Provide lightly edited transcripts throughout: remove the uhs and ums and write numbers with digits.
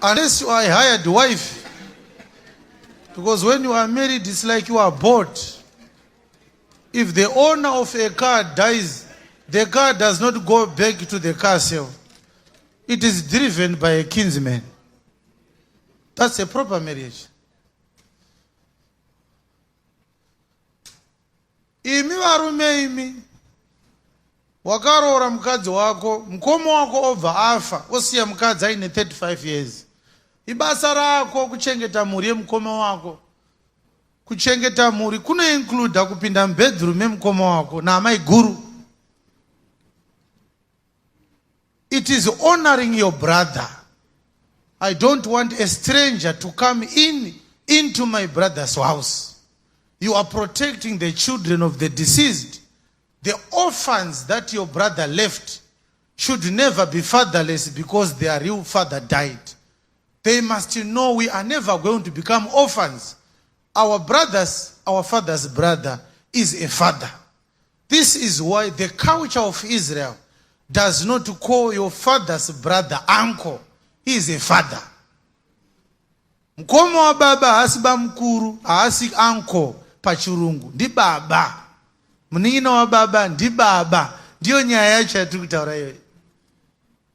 Unless you are a hired wife. Because when you are married, it's like you are bought. If the owner of a car dies, the car does not go back to the car sale. It is driven by a kinsman. That's a proper marriage. Imi varume imi wakaroora mukadzi wako, mukoma wako obva afa osiya mukadzi aine 35 years. Ibasa rako kuchengeta mhuri yemukoma wako. Kuchengeta mhuri kunoincluda kupinda mubedroom memukoma wako naamai guru. It is honoring your brother. I don't want a stranger to come in into my brother's house. You are protecting the children of the deceased. The orphans that your brother left should never be fatherless because their real father died. They must know we are never going to become orphans. Our brothers, our father's brother is a father. This is why the culture of Israel does not call your father's brother uncle. He is a father. Mukoma wababa haasi bamukuru, haasi uncle pachirungu, ndibaba. Munin'ina wababa ndibaba. Ndiyo nyaya yacho yatiri kutaura iyoyo.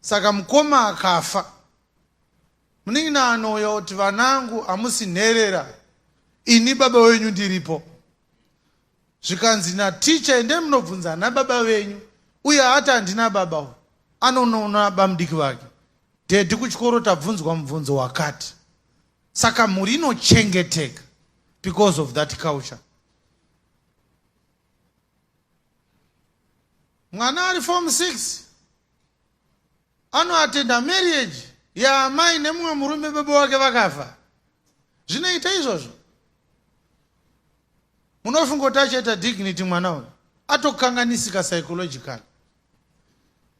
Saka mukoma akafa, munin'ina anouya kuti vanangu hamusi nherera, ini baba wenyu ndiripo. Zvikanzi naticha endai munobvunza ana baba venyu uye ati handina baba uyu anonoona bamudiki vake dhedhi kuchikoro tabvunzwa mubvunzo wakati saka mhuri inochengeteka because of that culture mwana ari form 6 anoatenda marriage yaamai nemumwe murume baba wake vakafa zvinoita izvozvo munofunga kuti achaita dignity mwana uyu atokanganisika psychological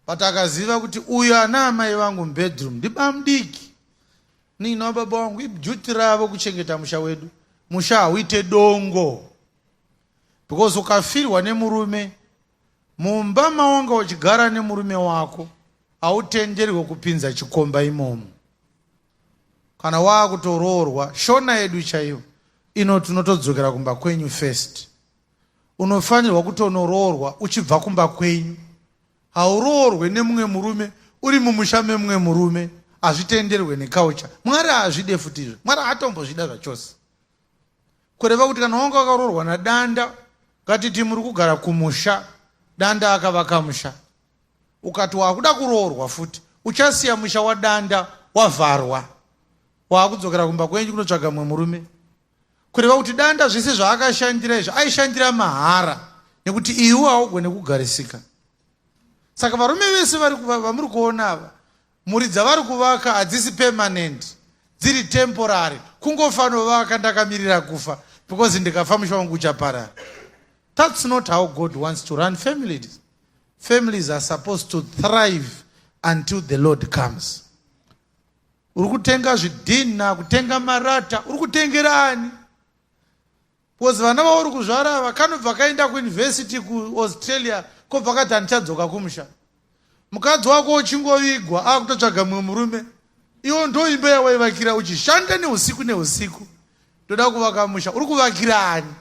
but akaziva kuti uyu ana amai vangu mubedroom ndibamudiki nina wababa wangu iduty ravo kuchengeta musha wedu musha hauite dongo because ukafirwa nemurume Mumba mawanga uchigara nemurume wako hautenderwe kupinza chikomba imomo. Kana waakutoroorwa, shona yedu chaiyo inoti unotodzokera kumba kwenyu first. Unofanirwa kutonoroorwa uchibva kumba kwenyu. Hauroorwe nemumwe murume uri mumusha memumwe murume. Hazvitenderwe neculture. Mwari haazvide futi izvo. Mwari haatombozvida zvachose. Kureva kuti kana wanga wakaroorwa naDanda, ngatiti muri kugara kumusha, Danda akavaka musha, ukati wakuda kuroorwa futi, uchasiya musha waDanda wavharwa, waakudzokera kumba kwenyu kunotsvaga mumwe murume. Kureva kuti Danda zvese zvaakashandira izvi aishandira mahara nekuti iwe haugone kugarisika. Saka varume vese vamuri kuona ava Mhuri dzavari kuvaka hadzisi permanent, dziri temporary. Kungofanovaka ndakamirira kufa because ndikafa musha wangu uchaparara. That's not how God wants to run families. Families are supposed to thrive until the Lord comes. Uri kutenga zvidhinha, kutenga marata, uri kutengera ani? Because vana vauri kuzvara ava kanobva kaenda kuuniversity kuAustralia kobva kati handichadzoka kumusha. Mukadzi wako uchingovigwa akutotsvaga mumwe murume. Iwo ndoimba yawaivakira uchishanda neusiku neusiku. Ndoda kuvaka musha. Uri kuvakira ani?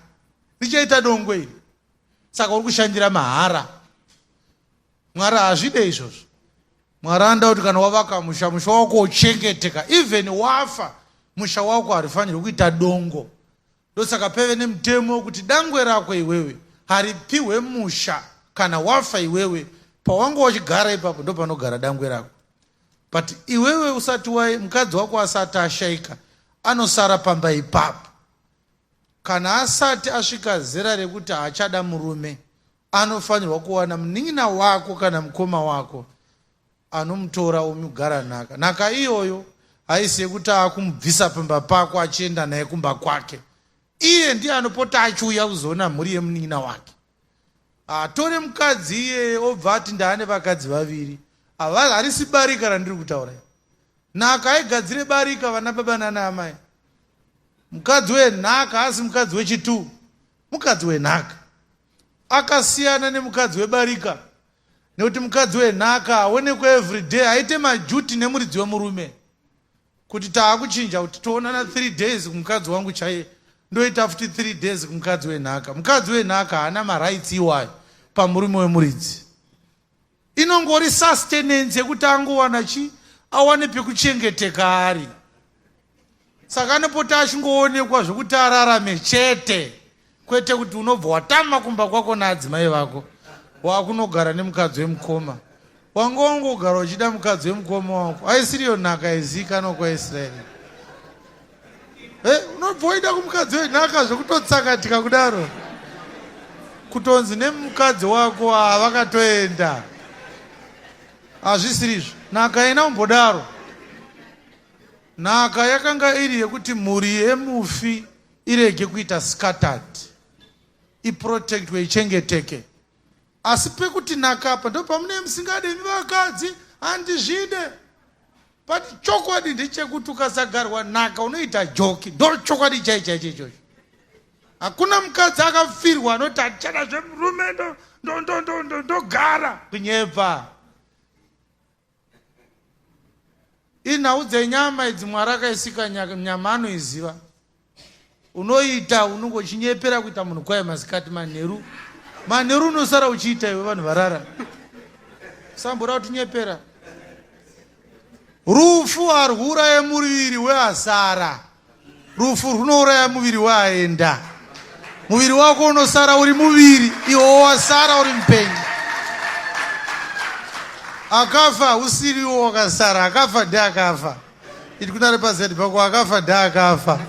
Richaita dongo iri. Saka uri kushandira mahara. Mwari haazvide izvozvo. Mwari anoda kuti kana wavaka musha, musha wako uchengeteka. Even wafa, musha wako harifanirwi kuita dongo. Ndosaka peve nemutemo wekuti dangwe rako iwewe haripihwe musha kana wafa iwewe pawanga uchigara ipapo ndopanogara dangwe rako. But iwewe usati wai mukadzi wako asati ashaika anosara pamba ipapo. Kana asati asvika zera rekuti haachada murume anofanirwa kuwana munin'ina wako kana mukoma wako anomutora omugara nhaka. Nhaka iyoyo haisi yekuti akumubvisa pamba pako achienda naye kumba kwake. Iye ndiye anopota achiuya kuzoona mhuri yemunin'ina wake. Atore mukadzi iyeye obva ati ndaane vakadzi vaviri. Harisi barika randiri kutaura. Nhaka haigadzire barika vana baba nana amai. Mukadzi wenhaka haasi mukadzi wechituu, mukadzi wenhaka. Akasiyana nemukadzi webarika nekuti mukadzi wenhaka haonekwe everyday, haite majuti nemuridzi wemurume. Kuti taakuchinja kuti toonana 3 days kumukadzi wangu chaiye, ndoita futi 3 days kumukadzi wenhaka. Mukadzi wenhaka haana marights iwayo pamurume wemuridzi. Inongori sustenance yekuti angowana chi awane pekuchengeteka ari. Saka anopota achingoonekwa zvekuti ararame chete, kwete kuti unobva watama kumba kwako naadzimai vako wakunogara nemukadzi wemukoma. Wanga wangogara uchida mukadzi wemukoma wako, aisiriyo nhaka izikanwa kwaIsraeri. Eh, unobva waida kumukadzi wenhaka zvekutotsakatika kudaro, kutonzi nemukadzi wako avakatoenda. Hazvisirizvo, nhaka ina umbodaro. Nhaka yakanga iri yekuti mhuri yemufi irege kuita scattered, iprotectwe, ichengeteke. Asi pekuti nhaka apa ndopamune musingade imi vakadzi, handizvide. But chokwadi ndechekuti ukasagarwa nhaka unoita joki. Ndo chokwadi chai chaicho ichocho. Hakuna mukadzi akafirwa anoti handichada zvemurume, ndogara. Kunyepa. Inhau dzenyama idzi, Mwari akaisika nyama anoiziva. Unoita unonge uchinyepera kuita munhu kwaye masikati, manheru manheru unosara uchiita iwe vanhu varara. Sambora kutinyepera. Rufu harwuraye muviri weasara. Rufu rwunouraya muviri weaenda. Muviri wako unosara uri muviri, iwo wasara uri mupenyu. Akafa usiriwo wakasara, akafa ndeakafa. Iti kunare pazed pako, akafa ndeakafa,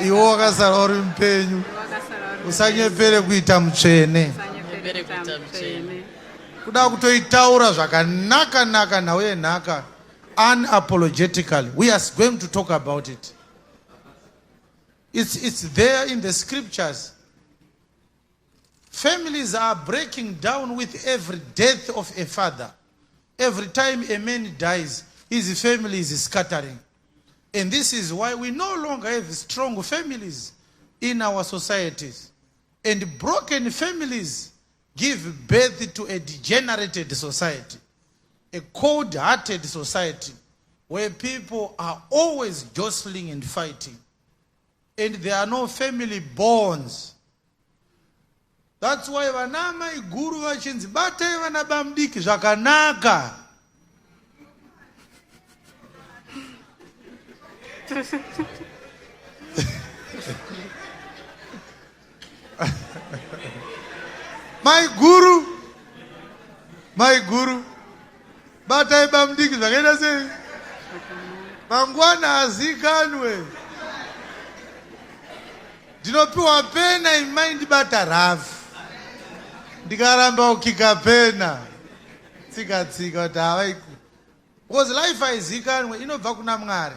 iwo wakasara uri mupenyu. Usanyepere kuita mutsvene. Kuda kutoitaura zvakanaka naka nhau yenhaka unapologetically. We are going to talk about it. It's there in the scriptures. Families are breaking down with every death of a father. Every time a man dies, his family is scattering. And this is why we no longer have strong families in our societies. And broken families give birth to a degenerated society, a cold-hearted society where people are always jostling and fighting. And there are no family bonds. That's why vana mai guru vachinzi batai vana bamudiki zvakanaka. Mai guru, mai guru, batai bamudiki zvakaita sei? Mangwana azikanwe. Ndinopiwa pena imai ndibata rafu. Ndikaramba kukika pena. Tsika tsika kuti havai. Because life haizikanwe, inobva kuna Mwari.